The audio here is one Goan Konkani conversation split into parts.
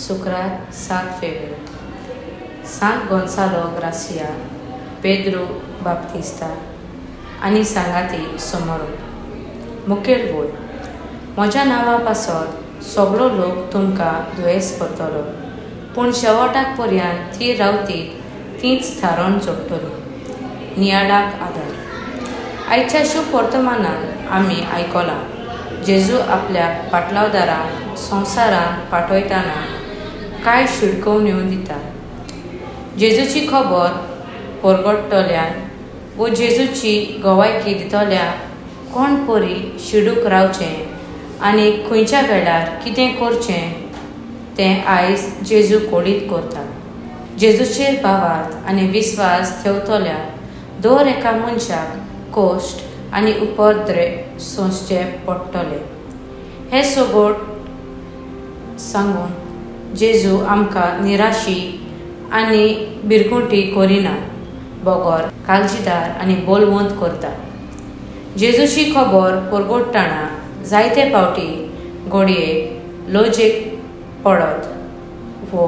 शुक्रार 7 फेब्रुवारी. सांत गोन्सालो ग्रासिया, पेद्रू बाप्तिस्ता आनी सांगाती समोरोप. मुखेल वोल. म्हज्या नांवा पासत सगळो लोक तुमकां दुयेंस करतलो, पूण शेवटाक पर्यंत थीर रावतीत तींच थारोवन जोडटली. नियाळाक आदार. आयच्या शुभ वर्तमानान आमी आयकलां, जेजू आपल्या पाटलावदारांक संवसारांत पाठयतना कांय शिडकवण्यो दिता. जेजूची खबर परगटतल्या वो जेजूची गवायकी दितल्या कोण परी शिडूक रावचें आनी खंयच्या वेळार कितें करचें तें आयज जेजू कोडीत करता. जेजूचेर भावार्थ आनी विस्वास ठेवतल्या दर एका मनशाक कश्ट आनी उपद्रे सोंसचे पडटले. हें सगोट सांगून जेजू आमकां निराशी आनी भिरकुटी करिना, बगर काळजीदार आनी बोलवंत करता. जेजूची खबर परगटतना जायते फावटी घडये लजेक पडत वो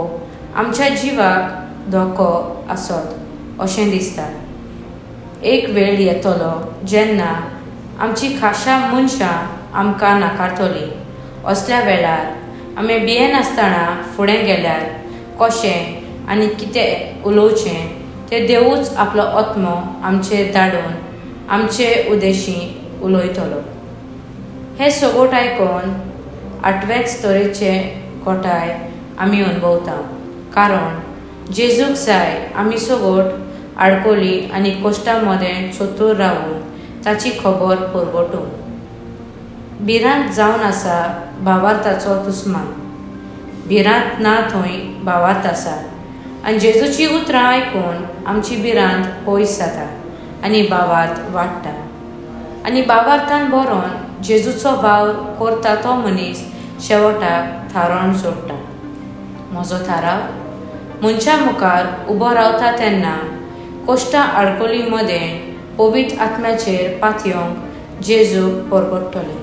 आमच्या जिवाक धोको आसत अशें दिसता. एक वेळ येतलो जेन्ना आमची खाशा मनशां आमकां नाकारतली. असल्या वेळार आमी भियेनासतना फुडें गेल्यार कशें आनी कितें उलोवचें तें देवूच आपलो आत्मो आमचेर धाडून आमचे उदेशी उलयतलो. हें सगोट आयकून आठवेच तरेचे कोटाय आमी अणभवता, कारण जेजूक जाय आमी सगोट आडकोली आनी कश्टां मदें चतूर रावून ताची खबर परगटूंक. भिरांत जावन आसा भावार्थाचो दुस्मान, भिरांत ना थंय भावार्थ आसा. आनी जेजूची उतरां आयकून आमची भिरांत पयस जाता आनी भावार्थ वाडटा. आनी भावार्थान बरोवन जेजूचो वावर करता तो मनीस शेवटाक थारोवन जोडटा. म्हजो थाराव, मनशा मुखार उबो रावता तेन्ना कश्टां आडकोली मदें पवित्र आत्म्याचेर पातयेवंक जेजूक परगटतलें.